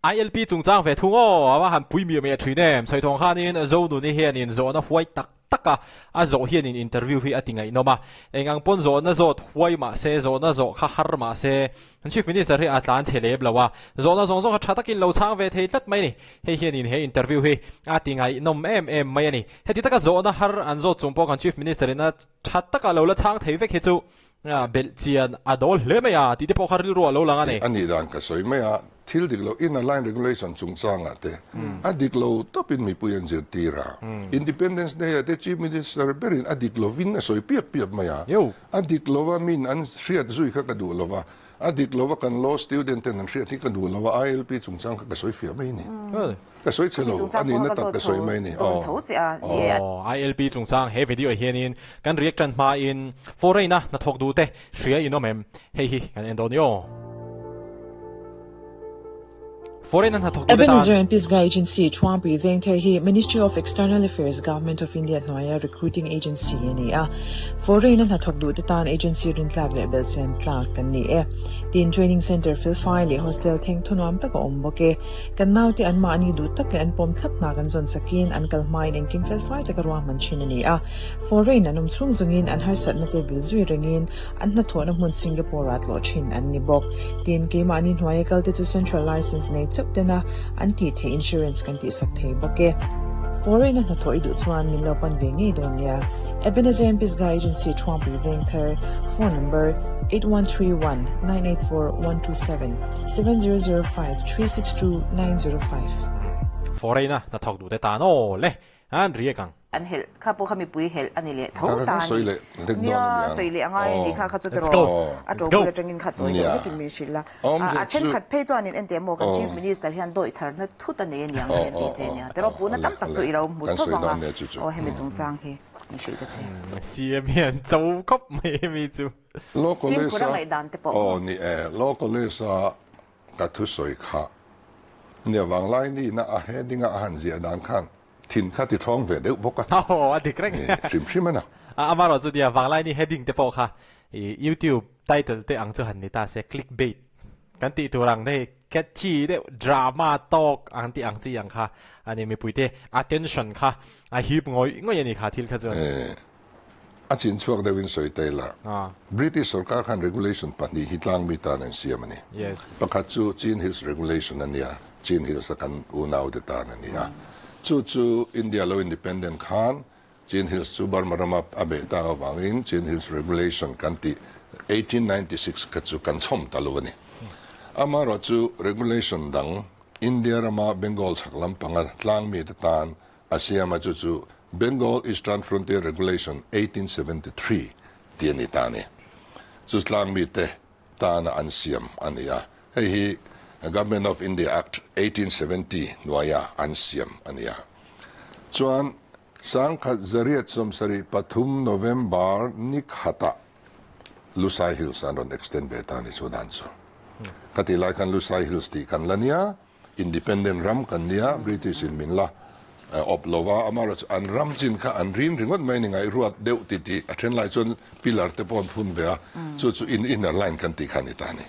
ILP chungchang ve thung aw, a va han pui miah miah thin em. Sawi thawng khanin Zonuni hianin zawhna huai tak tak a, a zawh hianin interview hi a ti ngaihnawm a. Eng ang pawn zawhna zawt huai mah se, zawhna zawh kha har mah se, Chief Minister hi a tlan chhe lem lo a, zawhna zawng zawng kha tha takin lo chhang ve thei tlat mai a ni. Hei hianin he interview hi a ti ngaihnawm em em mai a ni. Heti taka zawhna har an zawt chung pawh kan Chief Minister in a tha taka lo la chhang thei vek hi chu belh chian a dawl hle mai a tih te pawh kha rilru a lo lang a ni. A nih dan ka sawi mai a, thil dik lo inner line regulation chungchangah te a dik lo tawpin mipui an zirtir a. Independence Day ah te Chief Minister berin a dik lovin a sawi piap piap mai a. A dik lova min an hriat zui kha ka duh lova, a dik lova kan law student ten an hriat hi ka duh lova, ILP chungchang kha ka sawi fiah mai a ni. Ka sawi che lo, a nihna tak ka sawi mai a ni. Aw. ILP chungchang he video ah hianin kan react tan hmain foreign a hnathawk duh te hria in awm em? Hei hi kan en dawn i aw. Foreign a hnathawk duh te tan. Ebenezer and Pisgah Agency, Thuampui Vengthar hi Ministry of External Affairs, Government of India hnuaia recruiting agency a ni a. Foreign a hnathawk duh te tan agency rintlak leh belhchian tlak kan ni e. Tin, training centre felfai leh hostel theng thunuam tak a awm bawk e. Kan naute anmahni duh tak leh an pawm thlap hna kan zawn sakin an kal hmain engkim felfai taka ruahman thin a ni a. Foreign an awm chhung zungin an harsatna te vil zui rengin an hnathawhna hmun Singapore-ah tlawh thin an ni bawk. Tin, keimahni hnuaia kalte chu Central Licence nei chauh tena an tih theih insurance kan tihsak thei bawk e. Foreign-a hnathawh i duh chuan min lo pan ve ngei dawn nia. Ebenezer and Pisgah Agency Thuampui Vengthar, Phone number, 8131 984 127. 7005 362 905. Foreign-a hnathawk duhte tan aw le an riak ang. An helh kha pawh kha mipui helh a ni leh tho ta a ni. Nia sawi leh a ngai a ni kha kha chu tiraw a to bul atangin kha tawi deuh vekin min hrilh a. A thenkhat phei chuanin enteh maw kan Chief Minister hian dawih tharna thut a nei a niang hi an ti che nia. Tiraw puhna tam tak chu i lo hmu tho vang a aw hemi chungchang hi min hrilh ta che. CM hian cho khawp mai hemi chu. Law Fimkhur College a a ngaihdan te pawh. Aw ni e, Law College a ka thusawi kha nia vanglai nihna a heading a a han ziah dan khan thin kha ti thawng ve deuh bawk a. Aw a dik reng. Ni hrim hrim a na. A amarawh chu nia vanglai ni heading te pawh kha i YouTube title te ang chu han ni ta se click bait kan tih tur ang te hi catchy deuh drama talk ang tih ang chi ang kha a ni mipui te attention kha a hip ngawih ngawih a ni kha thil kha chuan. A chin chhuak deuhin sawi ta ila, British sorkar khan regulation pahnih hi tlangmi tan an siam a ni. Pakhat chu Chin Hills Regulation a nia, Chin Hills a kan unaute tan a ni a. Chu chu India lo independent khan Chin Hills chu Burma rama a beh tak avangin Chin Hills Regulation kan tih 1896 kha chu kan chhawm ta lo a ni. Amaherawhchu regulation dang India rama Bengal chhak lampanga tlangmite tan A siam a chu chu Bengal Eastern Frontier Regulation 1873 tih a ni ta a ni. Chu tlang mite tana an siam a ni a, hei hi Government of India Act 1870 hnuaia an siam a ni a. Chuan sangkhat zariat sawmsarih pathum November ni khatah Lusai Hills an rawn extend ve ta a ni chu dan chu. Khatih lai khan Lusai Hills tih kan la nia. Independent ram kan nia, British in min la awp lo va, amaherawhchu an ram chin kha an rin ringawt mai ni ngaihruat deuh ti tih a then lai chuan pillar te pawh an phun ve a, chu chu in inner line kan tih kha a ni ta a ni.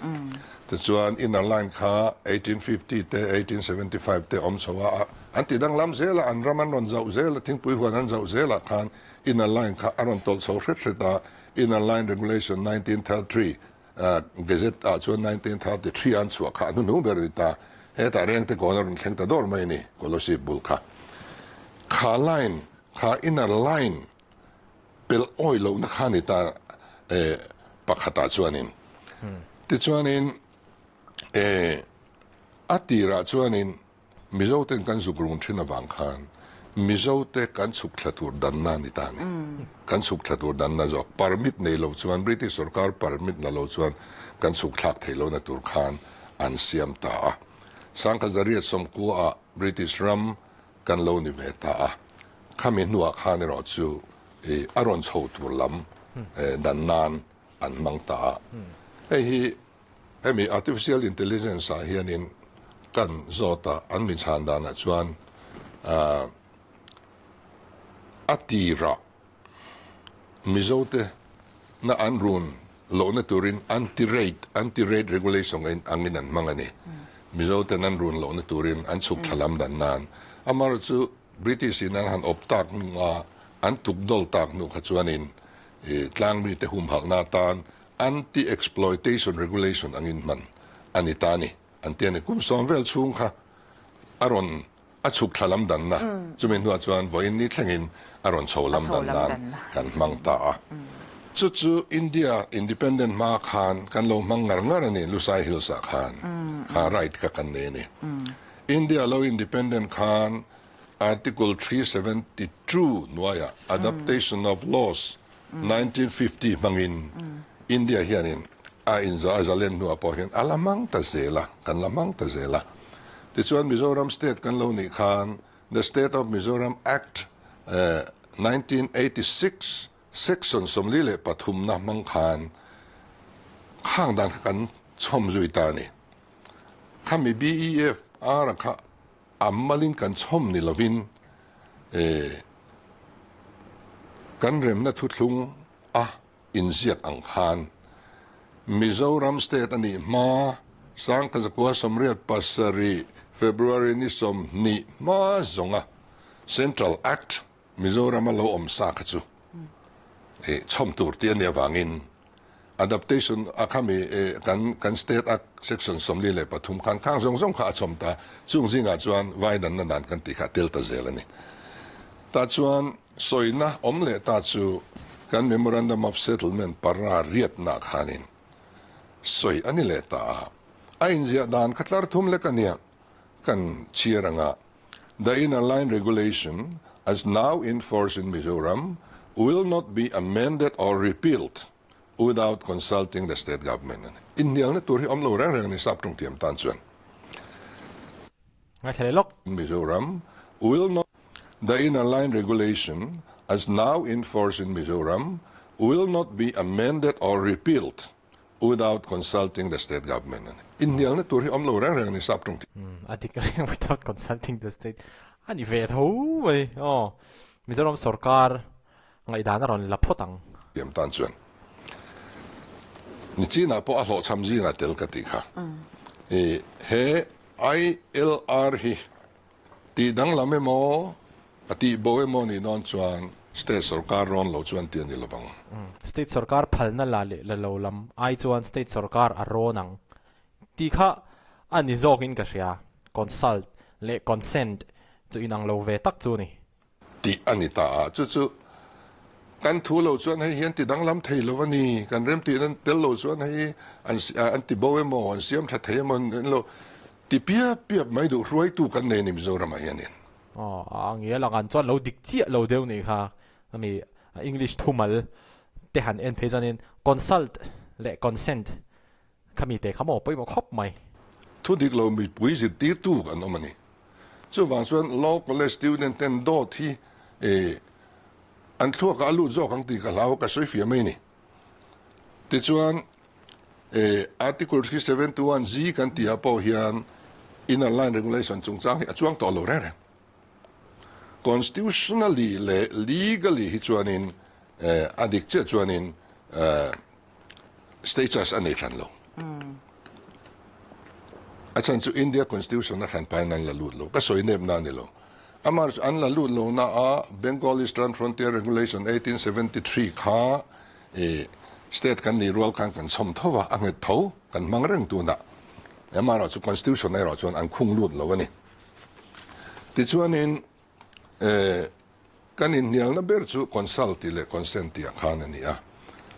Tichuan inner line kha 1850 te 1875 te awm chho a, an ti danglam zel a, an ram an rawn zauh zel a, thingpui huan an zauh zel ah khan inner line kha a rawn tawlh chho hret hret a, Inner Line Regulation 1933 Gazette ah chuan 1933 an chhuah kha a hnuhnung ber a ni ta. Hetah reng te kawn a rawn thleng ta dawr mai a ni, Kolasib bul kha. Kha line, kha inner line pelh awi lohna kha a ni ta pakhatah chuanin. Tichuanin a tirah chuanin Mizo ten kan zuk run thin avang khan Mizo te kan chhuk thla tur danna a ni ta a ni. Kan chhuk thla tur danna zawk permit nei lo chuan British sorkar permit na lo chuan kan chhuk thlak thei lohna tur khan an siam ta a. Sangkhat zariat sawmkua ah British ram kan lo ni ve ta a. Khami hnuah khan erawh chu a rawn chho tur lam dan nan an hmang ta a. Hei hi Hemi Artificial Intelligence ah hianin kan zawt a, an mi chhan danah chuan a tirah Mizote na an run lohna turin anti-raid, anti-raid regulation angin an hmang a ni. Mizo ten an run lohna turin an chhuk thla lam dan nan. Amaherawhchu British in an han awp tak hnu a, an tuk dawl tak hnu kha chuanin tlangmi te humhalhna atan Anti-Exploitation Regulation angin hman a ni ta a ni. An ti a ni. Kum sawm vel chhung kha a rawn a chhuk thla lam danna, chumi hnuah chuan vawiin ni thlengin a rawn chho lam dan nan kan hmang ta a. Chu chu India Independent hma khan kan lo hmang ngar ngar a ni, Lusai Hills ah khan kha right kha kan nei a ni. India lo Independent khan Article 372 hnuaiah Adaptation of Laws 1950 hmangin India hianin a inza a zalen hnuah pawh hian a la hmang ta zel a, kan la hmang ta zel a. Tichuan Mizoram State kan lo nih khan The State of Mizoram Act 1986 Section 43 na hmang khan khang dan kha kan chhawm zui ta a ni. Khami BEFR kha A malin kan chhawm ni lovin kan remna thuthlung a inziak ang khan Mizoram State a nih hma Sangkazakua 87 February ni 20 hma zawnga Central Act Mizorama lo awm sa kha chu chhawm tur tih a nih avangin adaptation a khami kan kan State Act section 43 khan khang zawng zawng kha a chhawm ta. Chung zingah chuan vai danna dan kan tih kha a tel ta zel a ni. Tah chuan sawina awm leh ta chu kan Memorandum of Settlement para riatna khanin sawi a ni leh ta a. A inziah dan kha tlar thum lek a nia kan chhiar anga The Inner Line Regulation as now in force in Mizoram will not be amended or repealed without consulting the state government a ni. Inhnialna tur hi awm lo reng reng a ni sap tawng thiam tan chuan. Ngaithla leh lawk. Mizoram will not The Inner Line Regulation as now in force in Mizoram will not be amended or repealed without consulting the state government a ni. Inhnialna tur hi awm lo reng reng a ni sap tawng tih. A dik reng without consulting the state a ni ve tho mai aw. Mizoram sorkar ngaihdan a rawn la phawt ang. Thiam tan chuan Nichinah pawh a hlawhchham zingah tel ka tih kha. I he ILR hi tih danglam emaw a tih bo emaw nih dawn chuan state sorkar rawn lo chuan tih a ni lovang. State sorkar phalna la leh la lo lam ai chuan state sorkar a rawn ang tih kha a ni zawkin ka hria. Consult leh consent chu inang lo ve tak chu a ni. Tih a ni ta a, chu chu kan thu lo chuan hei hian ti danglam thei lo a ni, kan remtihna an tel lo chuan hei an an ti bo emaw, an siam tha thei emaw an lo ti piap piap mai duh hruaitu kan nei a ni Mizoramah hianin. Aw, a ngial ang an chuan lo dik chiah lo deuh nih kha, ami English thumal te han en phei chuanin consult leh consent Khami te kha maw pawimawh khawp mai. Thu dik lo mipui zirtirtu kan awm a ni. Chuvang chuan Law College student ten dawt hi an thluakah a lut zawk ang tih ka hlau a, ka sawi fiah mai a ni. Tichuan Article 371 G kan tihah pawh hian Inner Line Regulation chungchang hi a chuang tawh lo reng reng. Constitutionally leh legally hi chuanin a dik chiah chuanin status a nei hran lo. A chhan chu India Constitution a hran pahin an la lut lo. Ka sawi nep na a ni lo. Amah chu an la lut lo na a Bengal Eastern Frontier Regulation 1873 kha state kan nih rual khan kan chhawm tho va, a nghet tho, kan hmang reng tunah. Amaherawh chu Constitution erawh chuan an khung lut lo a ni. Tichuanin Kan inhnialna ber chu consult tih leh consent tih ah khan a ni a.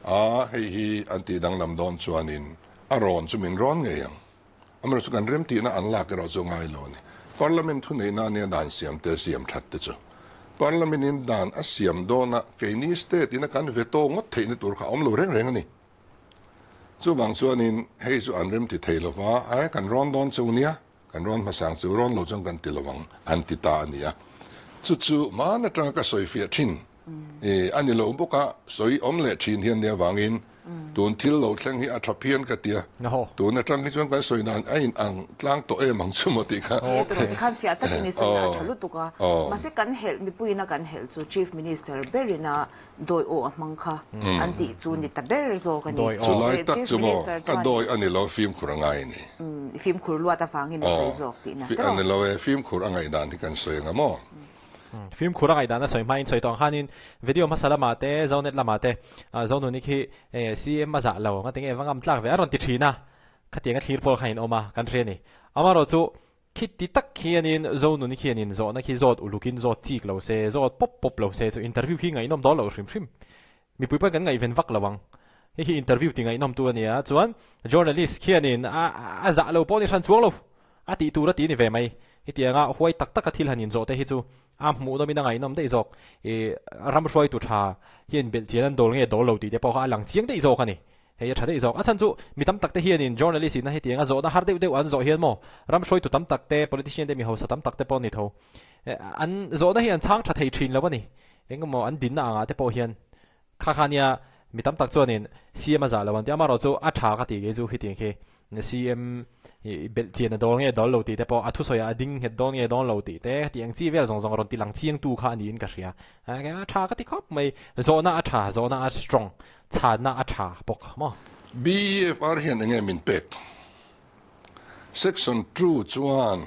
A, hei hi an tih danglam dawn chuanin a rawn chu min rawn ngei ang. Amaherawhchu chu kan remtihna an lak erawh chu ngai lo a ni. Parliament thuneihna ania dan siam te siam that te chu. Parliament in dan a siam dawna keini state ina kan veto ngawt theihna tur kha a awm lo reng reng a ni. Chuvang chuanin hei chu an remti thei lova, a, kan rawn dawn chu nia. Kan rawn hmasang chu rawn lo chuan kan ti lo ang an ti ta a ni a. Chu chu hmaan atanga ka sawi fiah thin a ni lo bawk a, sawi awm leh thin hian nia vangin Tun thil lo thleng hi a tha phian ka tia. Tun atang hi chuan kan sawi dan a in ang tlang tawh em ang chu maw tih kha. Ni tawh tikhan fiah takin i sawi a tha lutuk a. Mahse kan helh mipuiin a kan helh chu Chief Minister berin a dawi aw a hmang kha an tih chu ni ta ber zawk a ni. Chulai tak chu maw ka dawi a ni lo fimkhur a ngai a ni. Fimkhur luat avangin i sawi zawk tihna tawh. A ni lo e, fimkhur a ngaihdan hi kan sawi anga maw. Fimkhur a ngaihdan a sawi hmain sawi tawh ang khanin video hmasa lamah te, Zonet lamah te Zonuni khi CM a zah lo nga tinge va ngam tlak ve a rawn ti thin a, khatiang a thlir pawl kha in awm a kan hria a ni. Amaherawh chu khiti tak khianin Zonuni khianin zawhna khi zawt ulukin zawt chik lo se, zawt pawp pawp lo se chu interview khi ngaihnawm dawn lo hrim hrim. Mipui pawn kan ngaihven vak lo ang. Hei hi interview ti ngaihnawm tu a nia chuan journalist khianin a zah lo pawh ni hran chuang lo. A tih tur a ti ni ve mai. Hetianga huai tak taka thil han inzawh te hi chu a hmuhnawmin a ngaihnawm daih zawk. I ram hruaitu tha hian belhchian an dawl nge dawl lo tih te pawh kha a lang chiang daih zawk a ni. Hei a tha daih zawk. A chhan chu mi tam tak te hianin journalist ina hetianga zawhna har deuh deuh an zawh hian maw ram hruaitu tam tak te, politician te, mi hausa tam tak te pawh an ni tho. An zawhna hi an chhang tha thei thin lo a ni. Engemaw an dinna angah te pawh hian Kha kha nia mi tam tak chuanin CM a zah lo an ti a, amaherawh chu a tha ka tih kei chu khitiang khi CM i belh chian a dawl nge dawl lo tih te pawh a thusawi ah a ding nghet dawn nge dawn lo tih te heti ang chi vel zawng zawng rawn ti lang chiang tu kha a niin ka hria. A tha ka ti khawp mai, zawhna a tha, zawhna a strong, chhanna a tha bawk maw. BEFR hian enge min pek? Section 2 chuan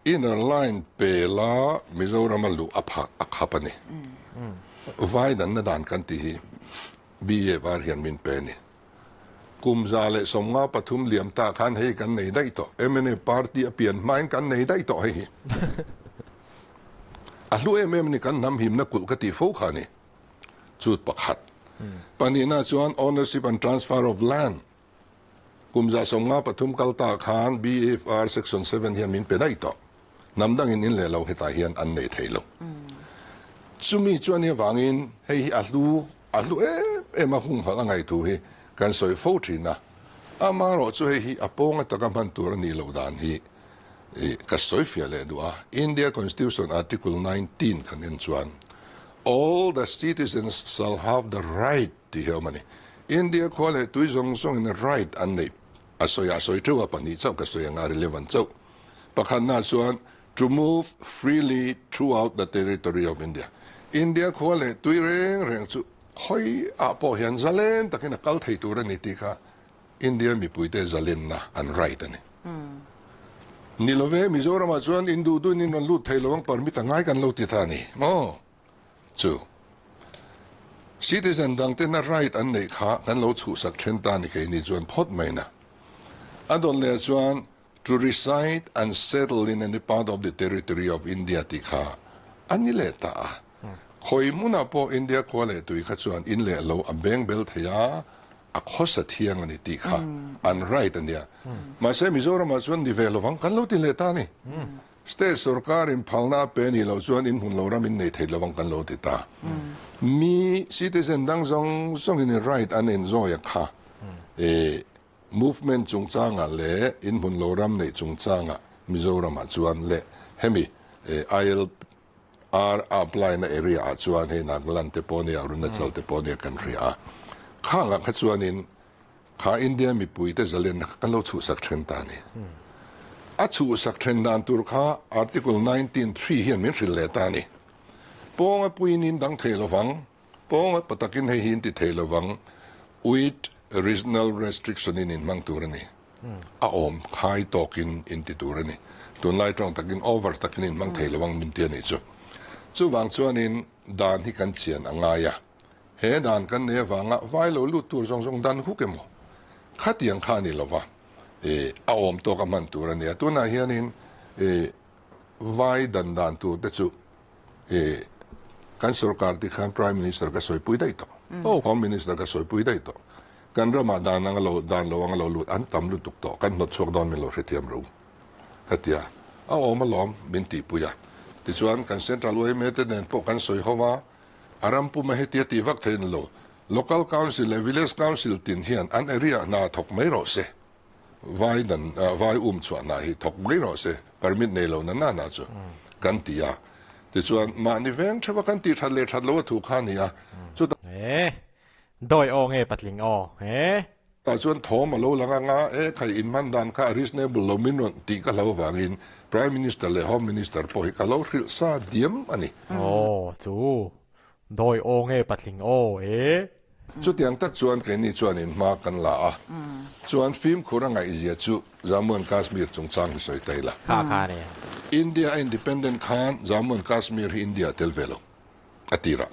Inner line pe la Mizoram a luh a phah a khap a ni. Vai danna dan kan tih hi BA var hian min pe a ni. Kum 153 liam ta khan hei kan nei daih tawh. MNA party a pian hmain kan nei daih tawh hei hi. A hlu em em a ni kan hnam himna kulh ka tih fo kha a ni. Chut pakhat. Pahnihna chuan ownership and transfer of land. Kum 153 kal ta khan BFR Section 7 hian min pe daih tawh. Hnam dangin in leh lo hetah hian an nei thei lo. Chumi chu a nih avangin hei hi a hlu, a hlu em em a humhalh a ngaih thu hi kan sawi fo thin a. Amaherawh chu hei hi a pawng ataka hman tur a nih loh dan hi ka sawi fiah leh duh a. India Constitution Article 19 kan en chuan All the citizens shall have the right Tih hi a awm a ni. India khua leh tui zawng zawngin right an neih a sawi a, a sawi teuh a, pahnih chauh ka sawi ang a, relevant chauh. Pakhatna chuan to move freely throughout the territory of India. India khua leh tui reng reng chu khawi ah pawh hian zalen takin a kal thei tur a ni tih kha India mipuite zalenna an right a ni. Ni love, Mizoramah chuan Hindu duin in rawn lut thei lo ang permit a ngai kan lo ti ta a ni maw? Chu citizen dang tena right an neih kha kan lo chhuhsak then ta ni keini chuan phawt mai na. A dawn leh chuan to reside and settle in any part of the territory of India tih kha a ni leh ta a. Khawi hmunah pawh India khua leh tui kha chuan in leh lo a beng bel thei a, a khawsa thiang a ni tih kha an right a nia. Mahse Mizoramah chuan ni ve lovang kan lo ti leh ta a ni. State sorkar in phalna a pe nih loh chuan in hmun lo ram in nei thei lo ang kan lo ti ta. Mi citizen dang zawng zawng in right an enjoy a kha e movement chungchang ah leh in hmun lo ram neih chungchang ah Mizoram ah chuan leh hemi ILR apply na area ah chuan hei Nagaland te pawh nia Arunachal te pawh nia kan hria a. Khang ah kha chuan in Kha India mipuite zalenna kha kan lo chhuhsak then ta a ni. A chhuhsak then dan tur kha Article 19 3 hian min hrilh leh ta a ni. Pawnga puiin in dang thei lovang, pawnga patakin hei hi in ti thei lovang, with reasonal restriction in in hmang tur a ni. A awm khai tawkin in ti tur a ni. Tunlai tawng takin over takin in hmang thei lovang min ti a nih chu. Chuvang chuanin dan hi kan chian a ngai a. He dan kan nei avanga vai lo lut tur zawng zawng dan huk emaw? Khatiang kha a ni lova, i a awm tawk a hman tur a nia. Tunah hianin i vai dan dan tur te chu i kan sorkar te khan Prime Minister ka sawipui daih tawh, Home Minister ka sawipui daih tawh. Kan ramah dan anga lo dan lo anga lo lut an tam lutuk tawh, kan hnawt chhuak dawn min lo hrethiam ro ka tia. A awm alawm min tihpui a. Tichuan kan Central yma te nen pawh kan sawi ho a, A ram puma hetia tih vak theih a ni lo. Local Council leh Village Council tin hian an area hna thawk mai rawh se. Vai dan vai um chhuah hna hi thawk mai rawh se, permit nei lo na na na chu kan ti a. Tichuan mahni veng theuha kan tih that leh that lo a thu kha a ni a. Chutah. E. Dawi aw nge patling aw he? Tah chuan thawm a lo lang anga, e khai inhman dan kha a reasonable lo min rawn tih ka hlo vangin Prime Minister leh Home Minister pawh hi ka lo hrilh sa diam a ni. Aw chu dawi aw nge patling aw e? Chutiang tak chuan keini chuan in hma kan la a, chuan fimkhur a ngaihzia chu Jammu and Kashmir chungchang hi sawi ta ila. Kha kha ni. India a independent khan Jammu and Kashmir hi India a tel ve lo. A tirah.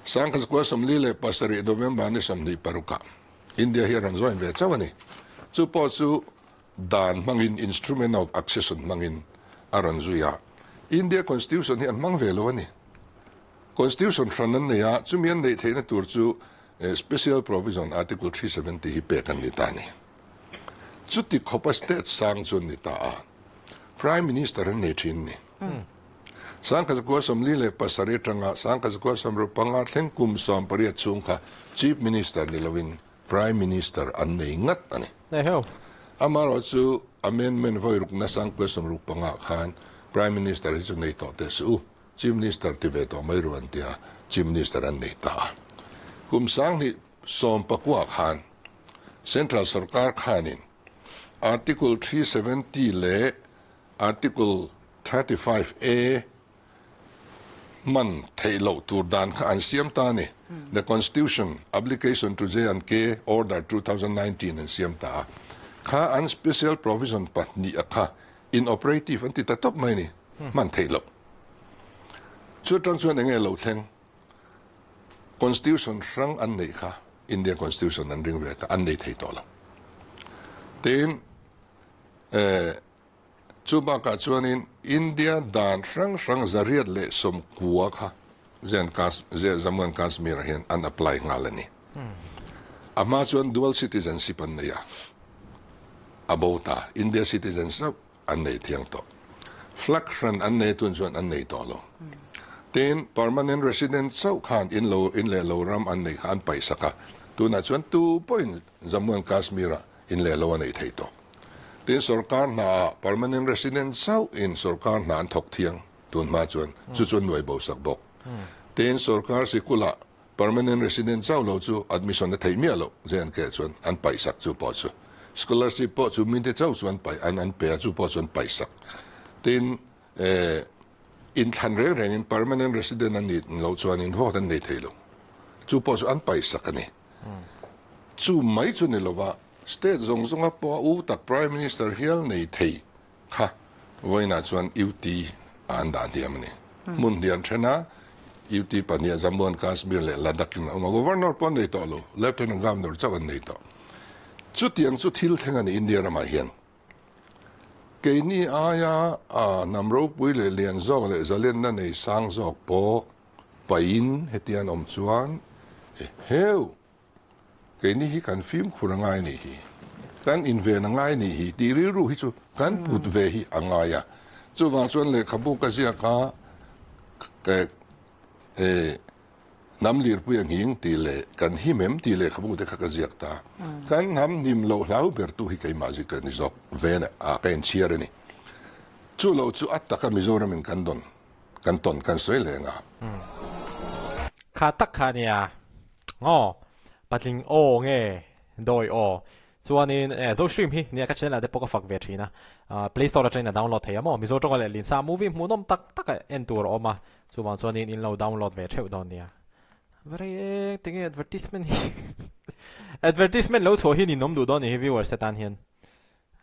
Sangkhat 27 November ni 26 ah India hi a rawn join ve chauh a ni. Chu pawh chu dan hmangin, instrument of accession hmangin a rawn zui a. India Constitution hi an hmang ve lo a ni. Constitution hran an nei a, chumi an neih theihna tur chu Special Provision Article 370 hi pek an ni ta a ni. Chuti khawpa state sang chu an ni ta a, Prime Minister an nei thin a ni. 1947 atanga 1975 thleng kum 18 chhung kha Chief Minister ni lovin Prime Minister an nei ngat a ni. Amaherawh chu Amendment vawi rukna 1965 khan Prime Minister hi chu nei tawh teh suh u, Chief Minister ti ve tawh mai ru an ti a, Chief Minister an nei ta a. Kum 2019 khan Central sorkar khanin Article 370 leh Article 35 A hman theih loh tur dan kha an siam ta a ni. The Constitution, Application to J&K Order 2019 an siam ta a. Kha an special provision pahnih a kha inoperative an ti ta tawp mai a ni, hman theih loh. Chu atang chuan enge lo thleng? Constitution hrang an neih kha India Constitution an ring ve ta, an nei thei tawh lo. Tin, eh, Chu bakah chuanin India dan hrang hrang 190 kha Jammu and Kashmir ah hian an apply nghal a ni. A hma chuan dual citizenship an nei a, a bo ta. India citizenship an nei thiang tawh. Flag hran an nei tun chuan an nei tawh lo. Tin, permanent resident chauh khan in lo in leh lo ram an nei kha an paihsak a, tunah chuan tu pawhin Jammu and Kashmir ah in leh lo a nei thei tawh. Tin, sorkar hna ah permanent resident chauh in sorkar hna an thawk thiang tun hma chuan chu chu an nuai bo sak bawk. Tin, sorkar sikul ah permanent resident chauh lo chu admission a theih miah loh JNK chuan an paih sak chu pawh chu scholarship pawh chu minte chauh chu an paih an an pe a chu pawh chu an paih sak. Tin, eh inthlan reng reng in permanent resident an nih loh chuan in vote an nei thei lo. Chu pawh chu an paih sak a ni. Chu mai chu ni lova State zawng zawnga pawh a u tak Prime Minister hial nei thei kha vawiinah chuan UT ah an dah hniam a ni. Hmun hniam thena UT pahniha Jammu and Kashmir leh Ladakh in a awm a, Governor pawh an nei tawh lo, Lieutenant Governor chauh an nei tawh. Chutiang chu thil thleng a ni India ramah hian. Keini aia hnam ropui leh lian zawk leh zalenna nei sang zawk pawh pahin hetiang an awm chuan eheu! Keini hi kan fimkhur a ngai nih hi, kan inven a ngai nih hi tih rilru hi chu kan put ve hi a ngai a. Chuvang chuan lehkhabu ka ziak a, hnam lirpui a nghing tih leh kan him em tih lehkhabu te kha ka ziak ta. Kan hnam hnim loh hlau bertu hi keimah zik ka ni zawk ven a, ka inchhiar a ni. Chu lo chu a taka Mizoramin kan dawn kan tawn kan sawi leh ang a. Kha tak kha nia. Aw, patling aw nge dawi aw. Chuanin eh Zostream hi nia ka channel ah te pawh ka fak ve thin a. Ah Play Store atangin a download thei a maw? Mizo tawnga leh Linsa movie hmuhnawm tak tak a en tur a awm a. Chuvang chuanin in lo download ve theuh dawn nia. Va rei eng tinge advertisement hi advertisement lo chhuah hi ninawm duh dawn ni hi viewers te tan hian.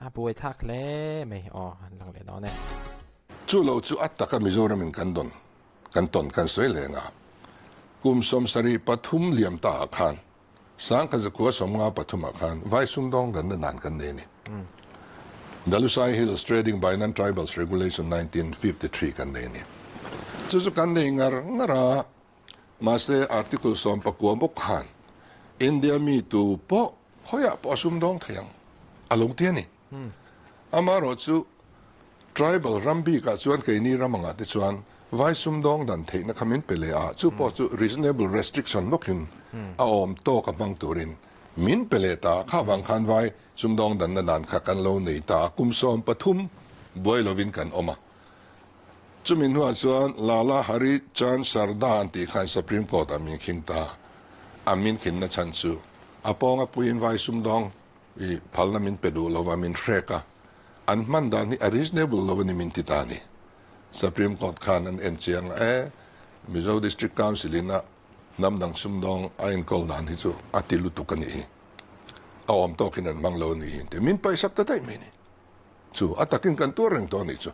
A buai thlak hle mai aw an lang leh dawn e. Chu lo chu a taka Mizoram in kan dawn kan tawn kan sawi leh nga. Kum 73 liam ta ah khan 1953 ah khan Vai sumdawng danna dan kan nei a ni. The Lusai Hills Trading by Non-Tribals Regulation 1953 kan nei a ni. Chu chu kan nei ngar ngar a, mahse Article 19 bawk khan India mi tu pawh Khawiah pawh a sumdawng thei ang a lo ti a ni. Amaherawh chu tribal ram bikah chuan keini ram angah te chuan vai sumdawng dan theihna kha min pe leh a, chu pawh chu reasonable restriction bawkin a awm tawk a hmang turin min pe leh ta a, kha vang khan vai sumdawng danna dan kha kan lo nei ta a, kum 13 buai lovin kan awm a. Chumi hnuah chuan Lala Hari Chand Sharda an tih khan Supreme Court ah min khing ta. A min khinna chhan chu a pawnga puiin vai sumdawng i phalna min pe duh lova min hrek a, an hman dan hi a reasonable lo a ni min ti ta a ni. Supreme Court khan an en chiang a, e, Mizo District Council in a hnam dang sumdawng a enkawl dan hi chu a ti lutuk a nih hi, a awm tawkin an hmang lo a nih hi an ti. Min paihsak ta daih mai ni. Chu a takin kan tuar reng tawh a nih chu.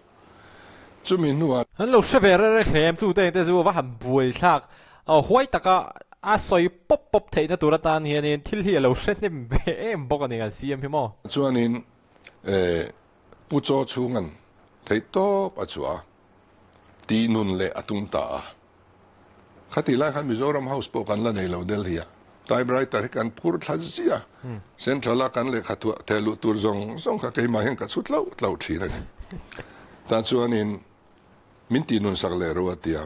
Chumi hnuah. An lo hre ve reng reng hlem chu te te chu va han buai thlak huai taka a sawi pawp pawp theihna tur atan hianin thil hi a lo hre hnem ve em bawk a ni kan CM hi maw. Chuanin Pu Chaw chhunga'n theihtawp a chhuah a, tih nun leh a tum ta a. Khatih lai khan Mizoram House pawh kan la nei lo Delhi ah typewriter hi kan phur thla ziah a, Central a kan lehkha thuah theh luh tur zawng zawng kha keimah hian ka chhu tlauh tlauh thin a ni. Tah chuanin min tih nun sak leh ro a tia,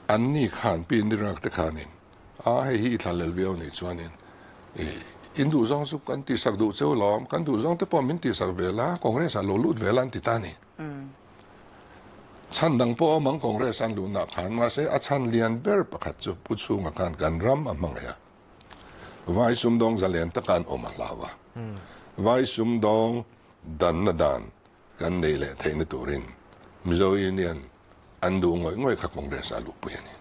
anni khan Pi Indira te khanin a hei hi i thla lel viau nih chuanin in duh zawng chu kan tih sak duh cheu lawm, kan duh zawng te pawh min tih sak ve la, Congress ah lo lut ve la an ti ta a ni. Chhan dang pawh a awm ang Congress an luhna khan, mahse a chhan lian ber pakhat chu Pu Chhunga khan kan ram a hmangaih a, Vai sumdawng zalen taka an awm a hlau a, Vai sumdawng danna dan kan nei leh theihna turin Mizo Union an duh ngawih ngawih kha Congress ah luhpui a ni.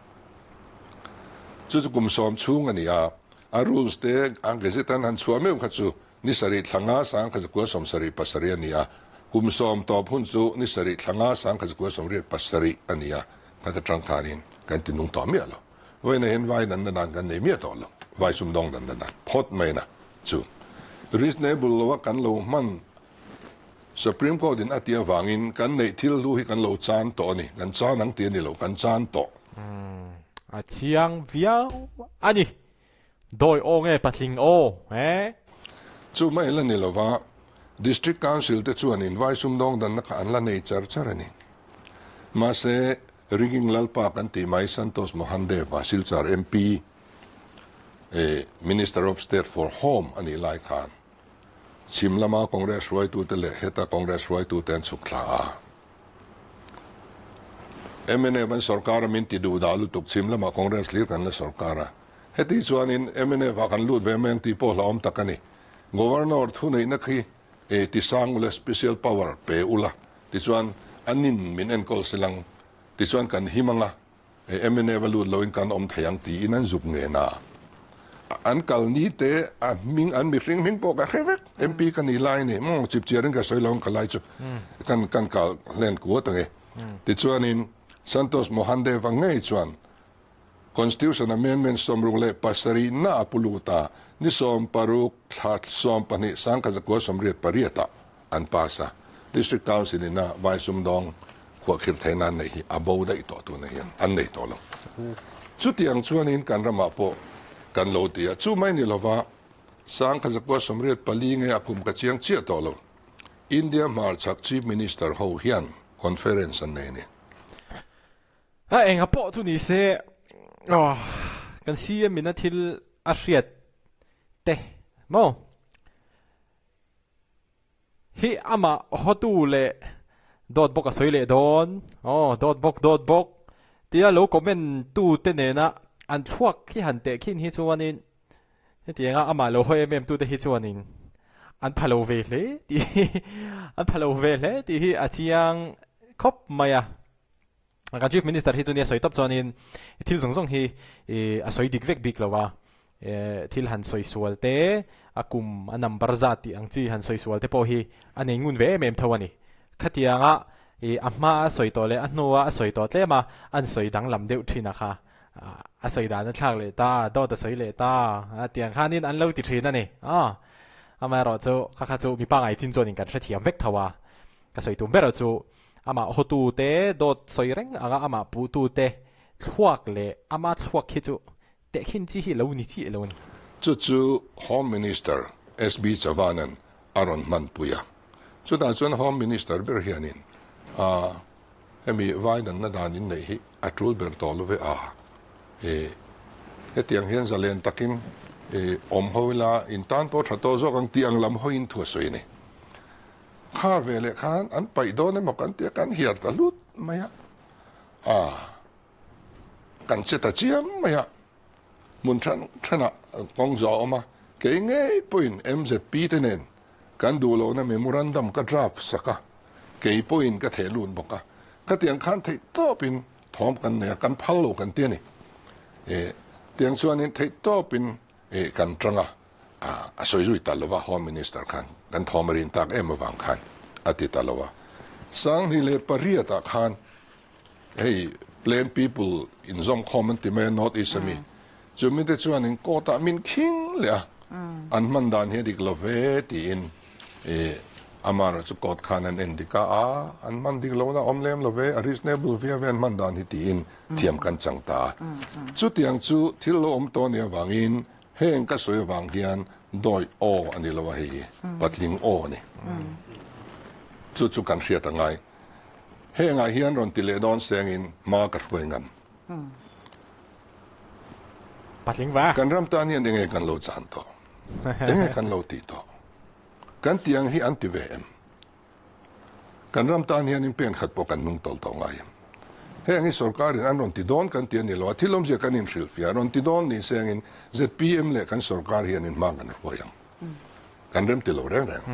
Chu chu kum sawm chhung a ni a, a rules te an gazette an han chhuah meuh kha chu Ni sarih thla nga 1970 27 a ni a, kum sawm tawp hun chu ni sarih thla nga 1987 a ni a, khat atang khanin kan ti nung tawh miah lo. Vawiin ah hian vai danna dan kan nei miah tawh lo, vai sumdawng danna dan phawt mai na chu reasonable lo a kan lo hman Supreme Court in a tih avangin kan neih thil hlu hi kan lo chan tawh a ni, kan chan ang tih a ni lo, kan chan tawh. A chiang viau a ni. Dawi aw nge patling aw he? Chu mai la ni lova, District Council te chuan invai sumdawng danna kha an la nei char char a ni. Mahse, Rigging Lalpa kan tih mai Santosh Mohandev-a Silchar MP, Minister of State for Home a nih lai khan chhim lama Congress hruaitute leh heta Congress hruaitute an chhuk thla a. Mnf an sorkar a min ti duh dah lutuk chhim lamah Congress hlir kan la sorkar a. Heti chuanin mnf ah kan lut ve mai ang tih pawh hlauhawm tak a ni. Governor thuneihna khi ti sang ula special power pe ula tichuan anin min enkawl silang tichuan kan him anga mnf a lut loin kan awm thei ang tiin an zuk ngen a. An kal ni te a hming an mihring hming pawh ka hre vek. MP ka nih lai ni maw chipchiarin ka sawi lo ang ka lai chu kan kan kal hlen kuat ang e. Tichuanin Santosh Mohandeva ngei chuan Constitution Amendment 67 na a pu lut a, ni 16 thla 12 1988 ah an pass a, District Council in a vai sumdawng khuahkhirh theihna an neih hi a bo daih tawh tunah hian an nei tawh lo. Chutiang chuanin kan ramah pawh kan lo ti a, chu mai ni lova 1984 nge a kum ka chiang chiah tawh lo, India hmarchhak Chief Minister ho hian conference an nei a ni. A enga pawh chu ni se kan CM in a thil a hriat te maw hi amah hotu leh dawt bawk a sawi leh dawn aw dawt bawk dawt bawk tia lo comment tu te nena an thluak hi han teh khin hi chuanin hetianga amah lo hawi em em tu te hi chuanin an pha lo ve hle tih hi an pha lo ve hle tih hi a chiang khawp mai a. Kan Chief Minister hi chu nia sawi tawp chuanin thil zawng zawng hi a sawi dik vek bik lo a, thil han sawi sual te, a kum a number zat tih ang chi han sawi sual te pawh hi a nei ngun ve em em tho a ni. Khatianga a hma a sawi tawh leh a hnua a sawi tawh tlem a, an sawi danglam deuh thin a kha, a sawi dan a thlak leh ta, dawt a sawi leh ta, tiang khanin an lo ti thin a ni. Amaherawhchu chu kha kha chu mi pangngai chin chuanin kan hrethiam vek tho a, ka sawi tum ber chu Amah hawtute dawt sawi reng anga amah puhtute thluak leh ama thluak hi chu tehkhin chi hi lo ni chiah lo a ni. Chu chu Home Minister SB Chavanan a rawn hmanpui a. Chutah chuan Home Minister ber hianin a hemi vaidanna dan inneih hi a tul ber tawh lo ve a. E hetiang hian zalen takin e awm ho ila intan pawh tha tawh zawk ang tih ang lam hawiin thu a sawi a ni. Kha ve leh khan an paih dawn emaw kan tia kan hiar ta hlut mai a, a kan che ta chiam mai a. Hmun hrang hrangah kawng zawh a awm a, kei ngei pawhin MZP te nen kan duh lohna memorandum ka draft sak a, kei pawhin ka theh lut bawk a. Khatiang khan theih tawpin thawm kan nei a, kan phal lo kan ti a ni. Eh, tiang chuanin theih tawpin eh kan tang a, a sawi zui ta lova Home Minister khan kan thawm a rin tak em avang khan a ti ta lo a. Sanghnih leh pariatah khan hei plain people inzawmkhawm an ti mai a North East ami, chumi te chuanin court ah min khing leh a, an hman dan hi a dik lo ve tiin ih amaherawh chu court khan an en dik a, a an hman dik lohna a awm lem lo ve, a reasonable viau ve an hman dan hi tiin thiam kan chang ta a. Chutiang chu thil lo awm tawh a nih avangin Heng ka sawi avang hian dawi aw a ni lo a hei patling aw a ni. Chu chu kan hriat a ngai. Hengah hian rawn ti leh dawn sengin hma ka hruai ngam. Patling va. Kan ram tan hian enge kan lo chan tawh? Enge kan lo tih tawh? Kan tih ang hi an ti ve em? Kan ram tan hianin pen khat pawh kan nung tawlh tawh ngai em? Heng hi sorkarin an rawn ti dawn kan ti a ni lo a, thil awmzia kan inhrilhfiah a rawn ti dawn ni sengin zpm leh kan sorkar hianin hma kan hruai ang. Kan rem ti lo reng reng.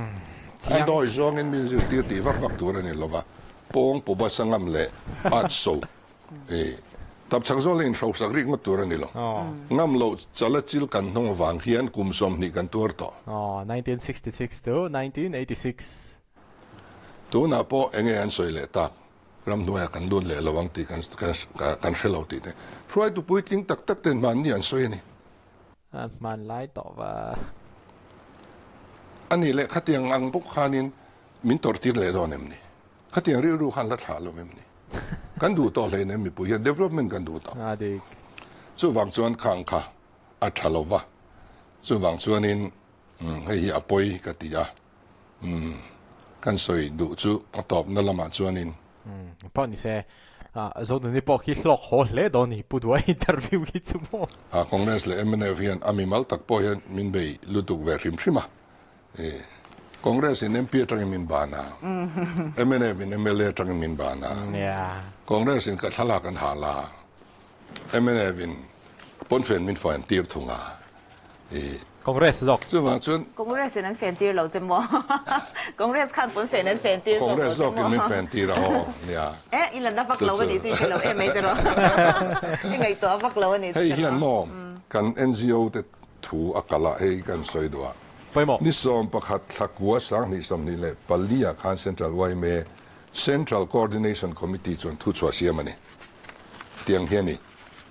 A dawi zawngin min zirtir tih vak vak tur a ni lo va, pawng pawba sangam leh at so Tapchhak zawl hi inhrosak rik ngawt tur a ni lo. Ngam loh chala chil kan hnawng avang hian kum 20 kan tuar tawh. 1966 to 1986. Tunah pawh enge an sawi leh tak, ramhnuaiah kan lut leh lo ang tih kan hre lo tih te hruaitu puitling tak tak ten hmanni an sawi a ni. A hman lai tawh va. A nih leh khatiang ang bawk khanin min tawrhtir leh dawn em ni? Khatiang rilru khan la thlah lo em ni? Kan duh tawh hleinem mipui hian development kan duh tawh. A dik. Chuvang chuan khang kha a tha lo va, chuvang chuanin hei hi a pawi ka ti a, kan sawi duh chu a tawpna lamah chuanin. Pawh ni se, Zonuni pawh khi hlawk haw hle dawn ni Pu Duai interview hi chu maw. Congress leh mnf hian a mimal tak pawh hian min bei lutuk ve hrim hrim a. Congress in MP atangin min ban a, mnf in mla atangin min ban a, Congress in ka thlalak an hal a, mnf in pawnfen min fen tir thung a. Congress zawk. Chuvang chuan. Congress in an fen tir lo che maw? Congress khan pawnfen an fen tir zawk lo che maw? Congress zawk in min fen tir a aw, nia. Eh, i la na vak lo a nih chu i hre lo em mai te rawh. I ngaihtuah vak lo a nih chu te rawh. Hei hian maw kan NGO te thu a kal a, hei kan sawi duh a. Pawimawh. Ni 11 thlakua 2024 ah khan Central yma Central Coordination Committee chuan thu chhuah siam a ni. Tiang hian i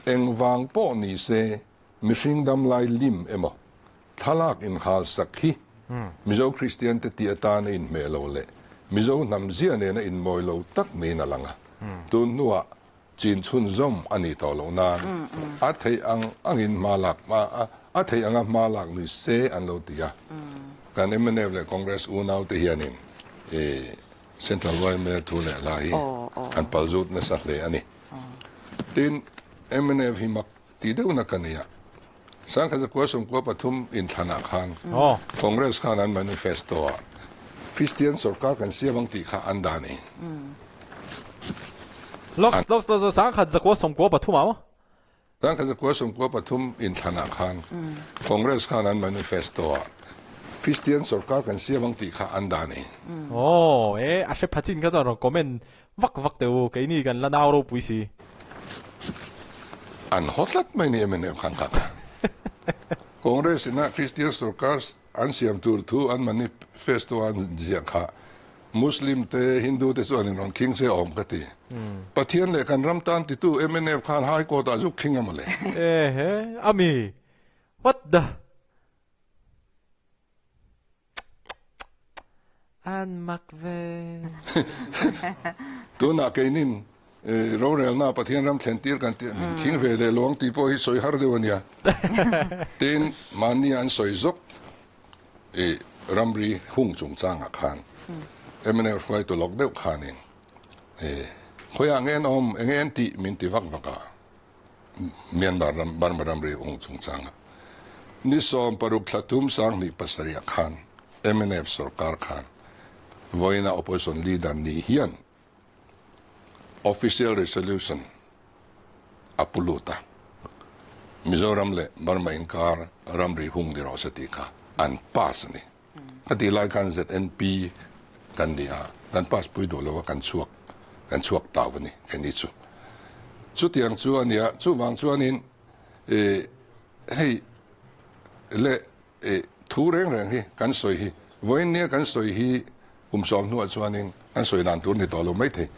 engvang pawh ni se mihring damlai lim emaw thlalak inhal sak hi Mizo Kristian te tih atan a inhmeh lo leh Mizo hnam zia nena inmawi lo tak niin a lang a. Tun hnuah Chin chhunzawm a nih tawh loh nan a theih ang angin hma lak a theih anga hma lak ni se an lo ti a. Kan mnf leh Congress unaute hianin Central yma thu leh hla hi an palzut nasa hle a ni. Tin, mnf hi mak tih deuhna ka nei a, 1993 inthlanah khan Congress khan an manifesto-ah Kristian sorkar kan siam ang tih kha an dah a ni. Lawks, lawks, lawks, 1993 ah maw? 1993 inthlanah khan Congress khan an manifesto-ah Kristian sorkar kan siam ang tih kha an dah a ni. Aw, e, a hre pha chin kha chuan rawn comment Vak vak teh u, keini kan la nau ropui si. An haw tlat mai ni mnf khan kha kha. Congress ina Christian sarkar an siam tur thu an manifesto an ziah kha Muslim te Hindu te chuan in rawn khing se awm ka ti. Pathian leh kan ram tan titu mnf khan High Court ah zuk khing a mawle. Ehe, ami? What the? An mak ve. Tunah keinin rorelna Pathian ram thlen tir kan tih min thing ve leh lo ang tih pawh hi sawi har deuh a nia. Tin, mahni an sawi zawk i ramri hung chungchangah khan mnf hruaitu lawk deuh khanin khawiah nge an awm, enge an tih min ti vak vak a. Myanmar ram Burma ramri ung chungchanga ni 16 thla thum 2007 ah khan mnf sorkar khan vawiina opposition leader ni hian official resolution a pu lut a. Mizoram leh Burma inkar ramri hung ni rawh se tih kha an pass a ni. Ka tih lai khan ZNP kan ni a, kan pass pui duh lo a, kan chhuak kan chhuak tau a ni keini chu. Chutiang chu a nia, chuvang chuanin ih hei leh ih thu reng reng hi kan sawi hi, vawiin nia kan sawi hi kum sawm hnuah chuanin kan sawi dan tur ni tawh lo maithei.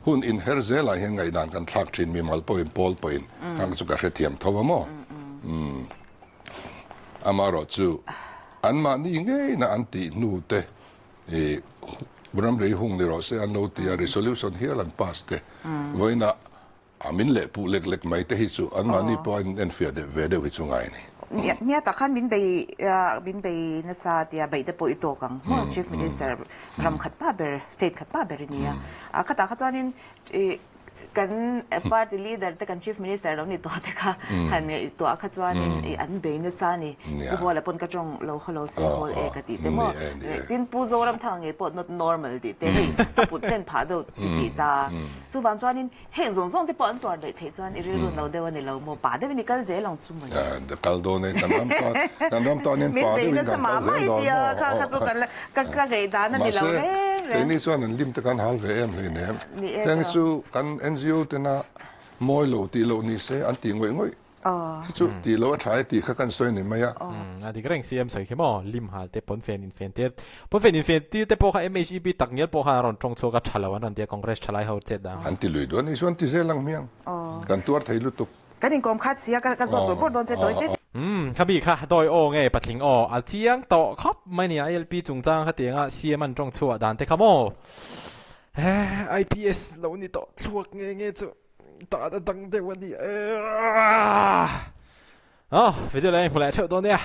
Hun inher zelah hian ngaihdan kan thlak thin mimal pawhin pawl pawhin khang chu ka hrethiam tho a maw? Umm. Amaherawhchu, anmahni ngeina an tih hnu te i ramri hung ni rawh se an lo ti a, resolution hial an pass te, vawiinah a min leh puh lek lek mai te hi chu anmahni pawh a inenfiah deuh ve deuh hi chu ngai a ni. Nia tak khan min bei min bei nasa tia beih te pawh i tawk ang maw Chief Minister ram khat pa ber state khat pa ber i nia. Khatah kha chuanin i Kan party leader te kan chief minister lo ni tawh te kha han ngaihtuah kha chuanin i an bei nasa a ni. Pu Hawla pawn ka tawng lo haw lo se hawl e ka tih te maw. Tin Pu Zoramthanga ngei pawh not normal tih te hei a put hlen phah deuh ti tih ta. Chuvang chuanin heng zawng zawng te pawh an tuar daih theih chuan i rilru no deuh a ni lo maw. Pa deuhin i kal zel ang chu mawle. Kal dawn e kan ram tan kan ram tanin pa deuhin kan kal zel dawn maw. Kha kha chu ka ka ngaihdan a ni lo reng reng. Keini chuan an lim te kan hal ve em hleinem. Heng chu kan NGO tena mawi lo tih loh ni se an tih ngawih ngawih hi chu tih loh a tha e tih kha kan sawi ni mai a. A dik reng CM sawi khi maw lim hal te pawnfen infen tir pawnfen infen tir te pawh kha MHEP tak ngial pawh khan a rawn tawng chhuak a tha lo an rawn ti a Congress thalai ho chet dang. An ti lui duh a ni chuan ti zel ang hmiang kan tuar thei lutuk. Kan inkawm khat sia ka zawt bawrh bawrh dawn che tawi tet. Umm kha bik kha dawi aw nge patling aw a chiang tawh khawp mai nia ILP chungchang khatianga CM an tawng chhuah dan te kha maw. He IPS lo ni tawh thluak nge nge chu tan a dang deuh a ni e. Aw video leh hmu leh theuh dawn nia.